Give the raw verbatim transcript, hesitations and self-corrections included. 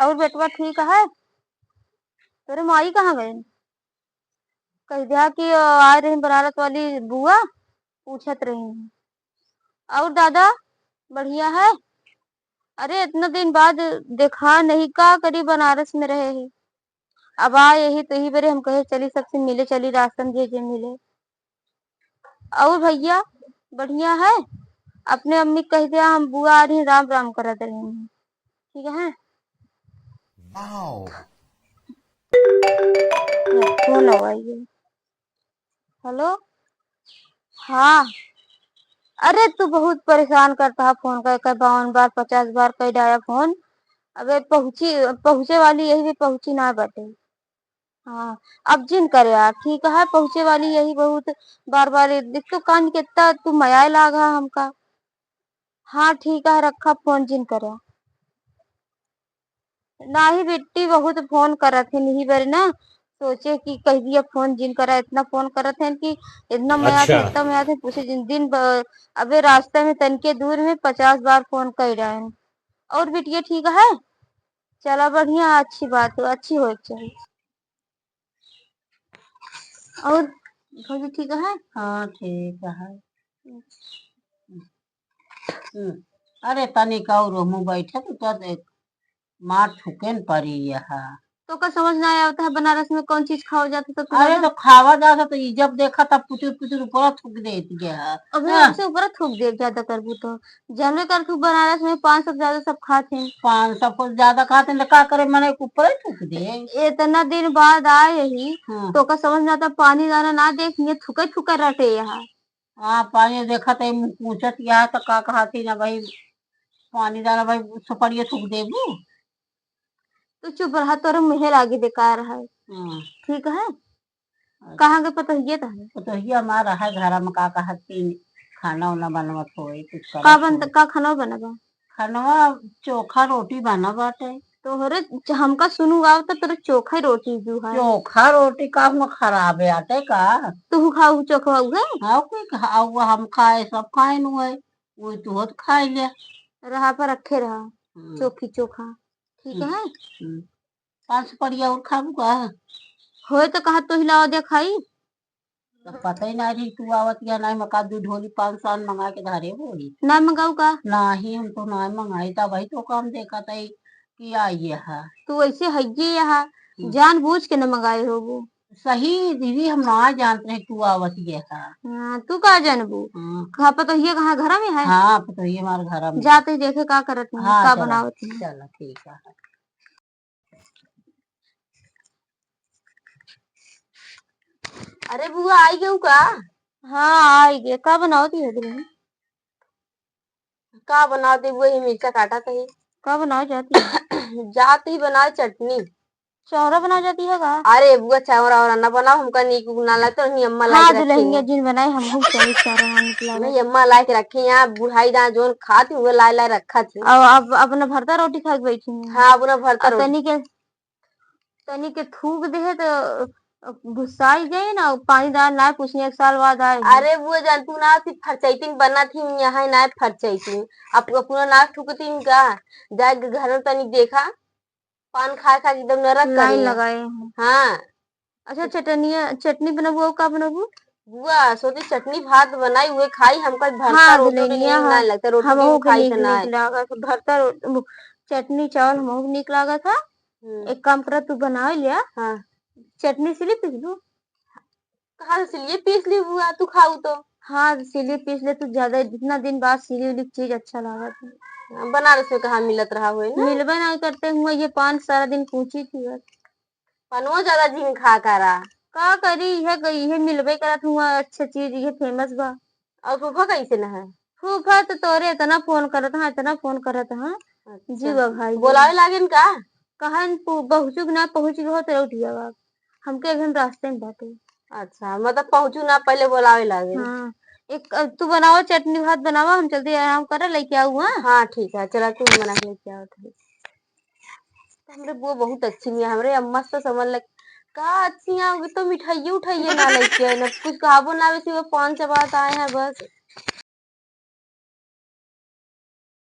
और बेटवा ठीक है? तोरे माई कहाँ गए? कह दिया कि, अ, आए रही बनारस वाली बुआ, पूछत रही। और दादा बढ़िया है? अरे, इतना दिन बाद देखा नहीं, का करी, बनारस में रहे ही। अब आ यही तो यही बरे हम कहे चली, सबसे मिले चली, रास्ता में जे जे मिले। और भैया बढ़िया है? अपने अम्मी कह दिया हम बुआ आ रही, राम राम करत रही। ठीक है, वाओ। फोन आवा ये। हेलो, हाँ। अरे तू बहुत परेशान करता है, फोन कर कर बावन बार, पचास बार कर डाया फोन। अबे पहुँची, पहुँचे वाली यही भी पहुँची ना बाटे। हाँ, अब जिन करे यार, ठीक है, पहुँचे वाली यही बहुत बार बार, एक तो कान कितना तू मया लागा हमका। हाँ ठीक है, रखा फोन, जिन करे। नाही बिट्टी बहुत फोन करत है, नहीं बरे ना, सोचे कि कह दिया फोन जिन करा, इतना फोन करत है कि इतना मया थे, अच्छा। इतना मया थे, पूछे जिन दिन ब-, अबे रास्ते में तनके दूर में पचास बार फोन कर रहे हैं। और बिटिया ठीक है? चला बढ़िया, अच्छी बात है, अच्छी होए के चाहिए। और भौजी ठीक है? हाँ, ठीक है। हम्म। अरे, तनिक और हमहूँ बैठे तो, तो देख, मार थूके न परी यह। तो का समझ ना आवत है, बनारस में कौन चीज खावा जाता तो अरे, तो खावा जाता तो ई जब देखा तब पुचुर पुचुर ऊपर थूक देत गया है। अबे हाँ। हमसे ऊपर थूक दे, ज्यादा करबू तो। जानबे कर तू बनारस में पान सौ से ज्यादा सब खात हैं। पान सौ से ज्यादा खात हैं, तो का करे, मने ऊपर ही थूक दे। इतना दिन बाद आए ही, हाँ। तो का समझ ना आता, पानी दाना ना देख, ये थूके थूके रटे यहाँ। हाँ, पानी देखत है, मुँह पूछत यहाँ, तो का कहत ही ना भाई, पानी दाना भाई, सुपड़िया थूक देबू? तू चुप रहा, तोरे मुँहे लागी बेकार है। हाँ। ठीक है? अच्छा। कहाँ के पतोहिया तो है? पतोहिया हमारा है घर में, का कहत कि खाना उना बनवत होई, कुछ का करत बनत, होई। का खाना बनबा? खानवा चोखा रोटी बना बाटे। तोहरे च-, हमका सुनू आओ तो तोरे चोखा रोटी जो है। चोखा रोटी का हुआ खराब है आटे का? तू खाऊ चोखवा उहे? हाँ, कोई खा-, हुआ हम खाए, सब खाए नु है। वो तू होत खाए ले। रहा पर रखे रहा। हम्म। चोखी चोखा। ठीक हम्म। है? हम्म। पाँच सौ पड़िया और खाबू का? होए तो कहा तो हिलावा दे खाई। तो पता ही ना रही तू आवत या नहीं, मका दू ढोली पाँच सौ मंगा के धरे होई। ना मंगाऊ का? नाही, हम तो ना मंगाई, तब वही तो काम देखा था कि आई है। तू ऐसे हइये यहाँ, हम्म। जानबूझ के न मंगाए होबू। सही दीदी, हम ना जानत रहे तू आवत ये है। हाँ, तू का जानबू? हाँ। कहाँ पतोहिया कहाँ घर में है? हाँ, पतोहिया हमारे घर में। जाते देखे का करत है, हाँ, का चला, बनावत है। चला, ठीक है। अरे बुआ, आई गऊ का? हाँ, आई गे। का बनावत है दुल्हन? का बनावत है बुआ, ये मिर्चा काटा कहीं। का बनावत जाती है? जाती बनाए चटनी। चौरा बनावत जाती है का? अरे बुआ, चौरा और ना बनाओ, हमका नीक उक ना लगता, नहीं अम्मा हाँ, लाइक रखे दुल्हनिया हैं। जिन बनाए, हमहू चौरी चौरा ना नीक लागत। नहीं, अम्मा लाइक रखे हैं, बुढ़ाई दाँ जोन खात हुए लाए लाए रखा थी। अब, अब अपना भरता रोटी खा के बैठी हैं। हाँ, अपना भरता अब रोटी। तनी के तनी के थूक देहे त गुस्साई जाए ना, पानी डाल ना पूछने एक साल बाद आए। अरे वो जान तू ना सिर्फ फरचैतिन बना थी, यहाँ ना फरचैतिन। अब पूरा नाक थूकतीन का? जाए घर में तनी देखा, पान खा खा के एकदम नरक लाइन करी। लगाए हैं। हाँ। अच्छा चटनिया, चटनी बनाबू और का बनाबू? बुआ, सोची चटनी भात बनाई, उहे खाई, हमका भरता हाँ, रोटी उटी दुल्हनिया, नीक हाँ। ना लगता, रोटी हमहू के खाई नीक, त ना नीक लागत, भरता रो-, वो चटनी चावल हमहू के नीक लागत है। हम्म। एक काम करा, तू बनावे लिया। हाँ। चटनी सिली पीस लू। कहाँ से सिलिए पीस ली बुआ, तू खाऊ तो? हाँ, सिलिए पीस ले तू, ज्यादा जितना दिन बाद सिली उली चीज अच्छा लागत है। हाँ, बनारस में कहाँ मिलत रहा हुए ना? मिलबे ना करते हुए, ये पान सारा दिन कूची थी बस। पनवा ज्यादा जिन खा करा। का करी, इहे ग-, इहे मिलबे करत हुआ, अच्छा चीज, इहे famous बा। और फूफा कैसे न है? फूफा तो तोरे इतना फोन करत हाँ, इतना फोन करत हाँ। अच्छा। जी बा भाई। बोलावे लागेन का? कहन पु-, पहुँचू कि ना पहुँच गयो तो उठिया बाप। हमके अभी रास्ते में बाटे। अच्छा, मतलब पहुँचू ना पहले बोलावे लागेन। हाँ। एक, अ, तू बनावा चटनी भात बनावा, हम जल्दी आराम करे लेके आऊ, हाँ? हाँ, ठीक है, चला तू बना के लेके आओ। तो हमरे बुआ बहुत अच्छी नहीं है, हमरे अम्मा से समझ लग, का अच्छी है, वो तो मिठाइये उठाइये ना लेके आए, ना कुछ खाबो ना, वैसे वो पान चबात आए हैं बस।